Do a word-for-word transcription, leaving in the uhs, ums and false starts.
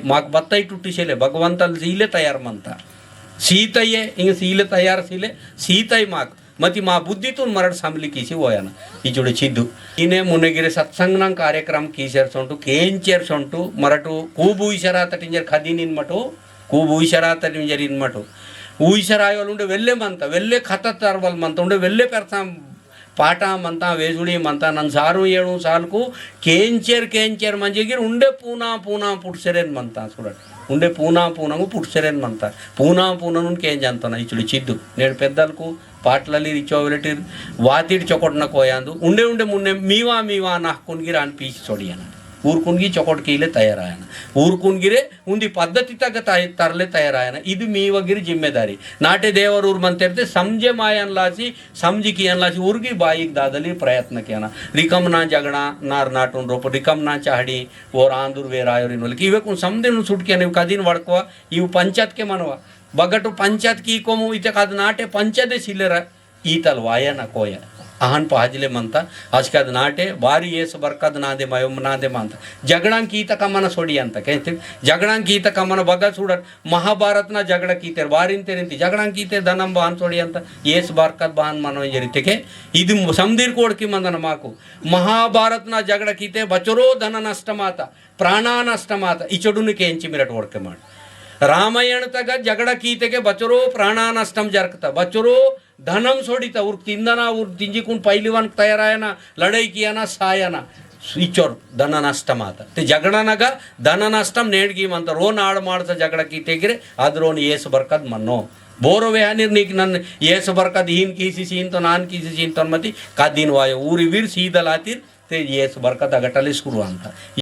माक बत्ताई टुट्टी सेले, भगवंतल सीले तयार मंता। सीताये, इंग सीले तयार सीले, सीताई माक। मती मा बुद्धितुन मरड़ सामली कीसी वोयाना। इचुड़े चिद्दु। इने मुने गिरे सत्संगना कार्यक्रम कीसेर सोंटु, केंचेर सोंटु, मरटु, खूब उइसरा तटिंजर खदीन इनमटु, खूब उइसरा तटिंजर इनमटु। उइसरा आयोल उंडे वेल्ले मंता, वेल्ले खतत अरवल मंता, उंडे वेल्ले पेरसा पाटा मंता, वेसुड़ी मंता, नन सारू एड़ू सालकु केंचेर केंचेर मंजे गिर उंडे पूना पूना पुटसेरेन मंता सुड़ट। उंडे पूना पूनंगु पुटसेरेन मंता। पूना पूननुन केंजंतना इचुड़ी चिद्दु। नेड़ पेद्दलकु पाटलली रिचो वेलेटिर वातिड़ चोकोटना कोयांदु। उंडे उंडे मुन्ने मीवा मीवा नाहकुन गिर आन पीसी सोड़ियाना। ऊरकुन गी चोकोट कीले तयार आयाना। ऊरकुन गिरे उंदी पद्धति तग तय-, तरले तयार आयाना। इदु मीवा गिर जिम्मेदारी। नाटे देवर ऊर मंतेरते समझे मायन लासी समझी कियन लासी उर्गी बाईक दादली प्रयत्न कियना। रिकमना जगड़ा नार नाटुन रोप, रिकमना चाहड़ी, ओर आंदुर वेर आयोरिन वलिक। इवेकुन समदिन सुटकियन इव कदिन वड़कवा, इव पंचायत के मनवा। बगटु पंचायत की कोमु इते कद नाटे पंचायत सिलेरा, ईतल वाया ना कोया। अहन पहजले मनता, आजकद नाटे, बारी येस बरकत नादे मयोम नादे मनता। जगड़ां कीतका मन सोड़ियंता, कहते, जगड़ां कीतका मन बगा सुड़ट, महाभारत ना जगड़ा कीतेर, बारिन तेरिन ती, जगड़ां कीते धनम बहन सोड़ियंता, येस बरकत बहन मनो इंजरी तेके, इदि समदिर कोड़की मंदन माकु। महाभारत ना जगड़ा कीते बचरो धन नष्ट माता, प्राणा नष्ट माता, इचोडुन केंची मिरट वड़के मान। रामायण तगा जगड़ा कीतेके बचरो प्राणा नष्टम जरकता, बचरो धनम सोड़िता, उर्क तिंदना, उर्क तिंजीकुन पहलवान तयार आयना, लड़ाई कियाना, सायना, इचोर धन नष्ट माता। ते जगड़ा नगा धन नष्टम नेड़गी मंता, रोन आड़ माड़सा जगड़ा कीते गिरे, अद रोन येस बरकत मनो। बोरो वेहानिर नीक नन येस बरकत हीन कीसी सीन तो नान कीसी सीन तो मती, कदिन वायो, ऊरी वीर सीदल आतिर, ते येस बरकत अगटले शुरू अंता।